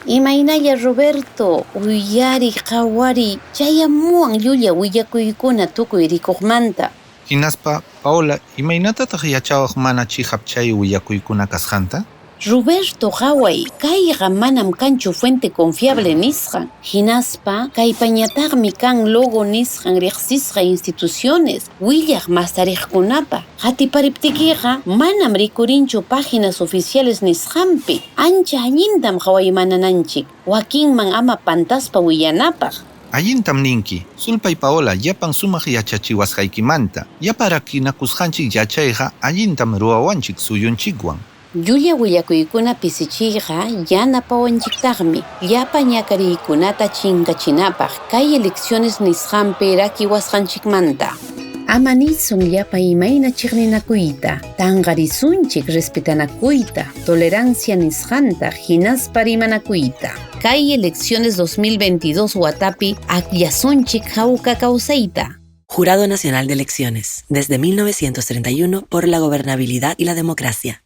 Imaynalla Roberto, uyariy, qhawariy, chayamuwan llulla willakuykuna tukuy rikuqmanta. Hinaspa, Paola, imaynatataq yachawaq mana chiqap chay willakuykuna kasqanta? Roberto, qhaway, kayqa manam kanchu fuente confiable nisqan. Hinaspa, kaypañataqmi kan logo nisqan riqsisqa instituciones, willaq mastariqkunapa. Qatipariptikiqa manam rikurinchu páginas oficiales nisqanpi. Ancha allintam qhawaymanananchik, wakinman ama pantaspa willanapaq. Allintam ninki, sulpay Paola, llapan sumaq yachachiwasqaykimanta. Llapa rakinakusqanchik yachayqa allintam ruwawanchik suyunchikwan. Llulla willakuykuna pisichiyqa yanapawanchiktaqmi llapa ñakariykunata chinkachinapaq kay elecciones nisqanpi rakiwasqanchikmanta. Ama nisun llapa imayna chiqninakuyta, tanqarisunchik respetanakuyta, tolerancia nisqanta hinaspa rimanakuyta. Kay elecciones 2022 watapi akllasunchik hawka kawsayta. Jurado Nacional de Elecciones, desde 1931 por la gobernabilidad y la democracia.